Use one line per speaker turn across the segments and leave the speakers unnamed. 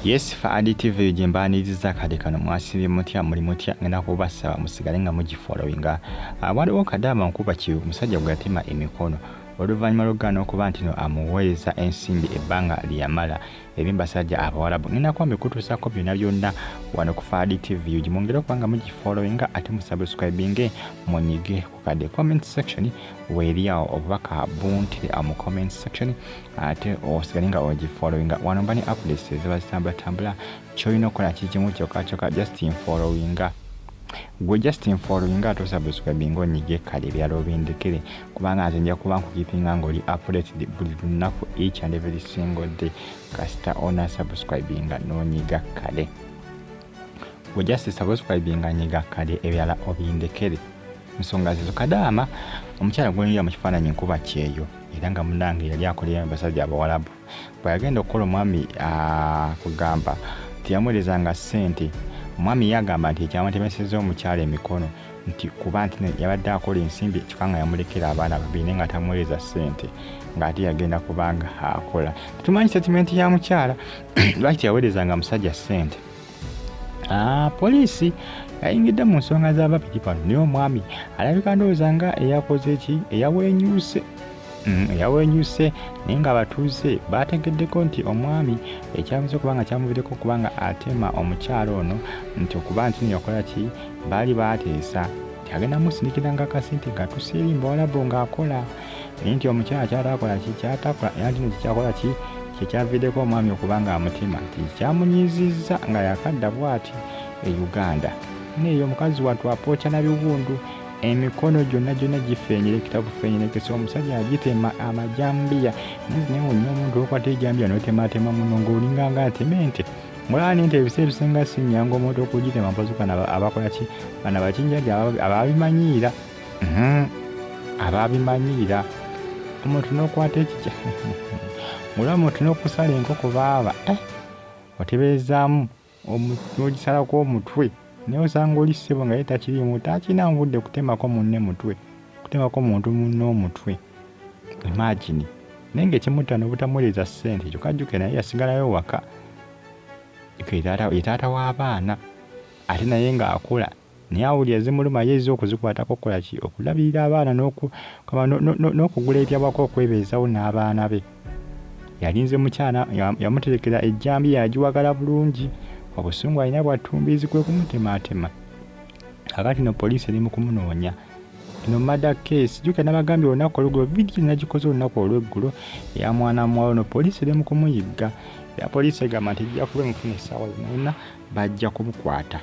Yes, Faadi TV gye mbaaniriza kade kano. Mwasibye mutya? Muli mutya? Ngenda kubasaba musigale nga mugifollowinga. Waliwo kadaama nkuba ki omusajja gwe yatema emikono oluvannyuma lw'okugaana okuba nti no amuweereza ensimbi ebbanga lye yamala eri basajja Abawalabu. Ngenda kuba mbikutuusako byonna byonna wano ku Faadi TV. Gimwongere okuba nga mugifollowinga, ate musubscribinge, munyige ku kade. Comment section weeri awo, obubaka buntire awo mu comment section, ate osigale nga ogifollowinga. Wano mba ne updates eziba zitambulatambula. Kyolina okukola kikimu kyokka kyokka, just nfollowinga gwe, just nfollowinga ate osubscribinga, onyige kale, ebirala obindekere, kubanga nze nja kuba nkukipinga nga oli updated buli lunaku, each and every single day, kasita ona subscribinga n'onyiga kale. Gwe just subscribinga, nyiga kale, ebirala obindekere. Nsonga zizo. Kadaama omukyala gwonyira mu kifaananyi nkuba kyeyo, era nga munange yali akolera abasajja Abawalabu. Bwe yagenda okukola, omwami kugamba teyamuweerezanga ssente. Omwami yagamba nti ekyamutemeseza omukyala emikono nti kuba nti yabadde akola ensimbi, kyokka nga yamulekera abaana babiri, naye nga tamuweereza ssente, ng'ate yagenda kubanga akola. Tetumanyi statement ya mukyala lwaki teyaweerezanga musajja ssente. Poliisi yayingidde mu nsonga z'ababiri bano, naye omwami alabika ndowooza nga eyakoze ki, eyawenyuuse, eyawenyuse, naye ng'abatuuze baategeddeko nti omwami ekyayinza okuba nga kyamuviireko okuba nga atema omukyala ono nti okuba nti yakola ki, baali baateesa nti agenda musindikiranga akasente ng'atuuse eri mbawalabu ng'akola, naye nti omukyala kyatakola ki, kyatakola, era nti no kikyakola ki, kyekyaviiddeko omwami okuba nga amutema, nti kyamunyizizza nga yakadda bw'ati e Uganda. Neeyo omukazi wattu apooca na biwundu, emikono gyonna gyonna gifeenyereketa bufeenyerekesa, omusajja agitema amajambiya. Newunya omuntu okwata ejambiya notematema muno ng'olinga nga atema ente. Mulaba nente ebiseera ebisinga si nnyangu omuntu okugitema, mpozi bano abakola ki, bano abakinjaji ababimanyiira, ababimanyiira. Omuntu n'okwata ekikya, mulaba omuntu n'okusala enkoko baaba, eh, otebeezaamu n'ogisalako omutwe, naye osanga oli ssebo nga ye takiriimu, takirina budde kutemako munne mutwe, kutemako muntu munne omutwe. Imagine, naye ng'ekimutta n'obutamuweereza ssente. Kyokka jjukira naye yasigalayo waka, ye taata w'abaana, ate naye ng'akola, naye awulira zimuluma, ye ezza okuzikwatako okukola ki, okulabirira abaana n'okugula ebyawaka, okwebeezawo n'abaana be. Yalinze mukyala yamuterekera ejjambiya, yagiwagala bulungi, obusungu alina bwa ttumbiizi, kwe kumutemaatema. Kakati no poliisi eri mu kumunoonya. Eno murder case. Jjukira nabagambye olunaku olweggulo, vidiyo nagikoze olunaku olweggulo eya mwana muwala ono. Poliisi eri mu kumuyigga, era poliisi egamba nti ejja kuba emufuna essaawa yonna. Bajja kumukwata,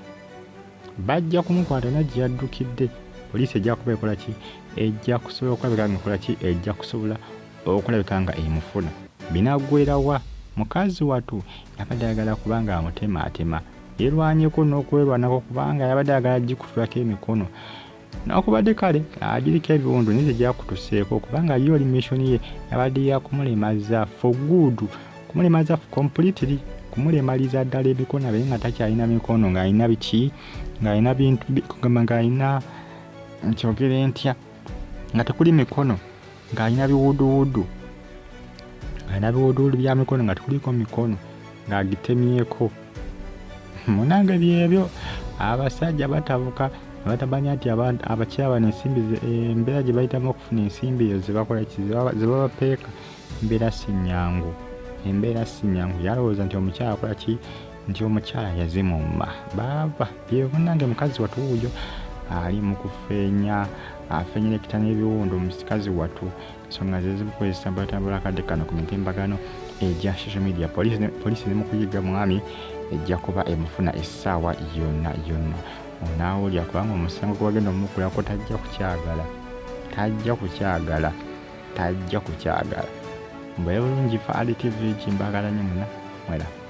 bajja kumukwata na gye yaddukidde. Poliisi ejja kuba ekola ki, ejja kusobola okulabika nga ekola ki, ejja kusobola okulabika nga emufuna. Binaggwerawa? Mukazi watu yabadde ayagala kubanga amutemaatema, yeerwanyeko n'okwerwanako, kubanga yabadde ayagala gikutulako emikono nakubadde kale agiriko ebiwundu, naye tegyakutuseeko, kubanga ye oli mission ye yabadde yakumulemaza for good, kumulemaza completely, kumulemaliza ddala emikono, abeere nga takyalina mikono, ng'alina biki, ng'alina bintu, kugamba ng'alina, nkyogere ntya, nga tekuli mikono, ng'alina biwuduwudu, ng'alina biwuduwudu bya mikono nga tekuliko mikono, ng'agitemyeko. Munange, byebyo, abasajja batabuka batamanya nti abakyala bano ensimbi, embeera gye bayitamu okufuna ensimbi ezo zebakola ki, zebabapeeka, embeera si nnyangu, embeera si nnyangu. Yalowooza nti omukyala akola ki, nti omukyala yazimumma. Baaba bye munange, mukazi watu wuuyo ali mu kufeenya, afeenyereketa n'ebiwundu. Omusikazi watu, ensonga ze zimukozesa mbulatambula akadde kano ku mitimbagano egya social media. Poliisi eri mu kuyiga mwami, ejja kuba emufuna essaawa yonna yonna. Onaawulya, kubanga omusango gwe bagenda omukulako tajja kukyagala, tajja kukyagala, tajja kukyagala. Mbeere bulungi. Faali TV, kimbagala nnyo muna mwera.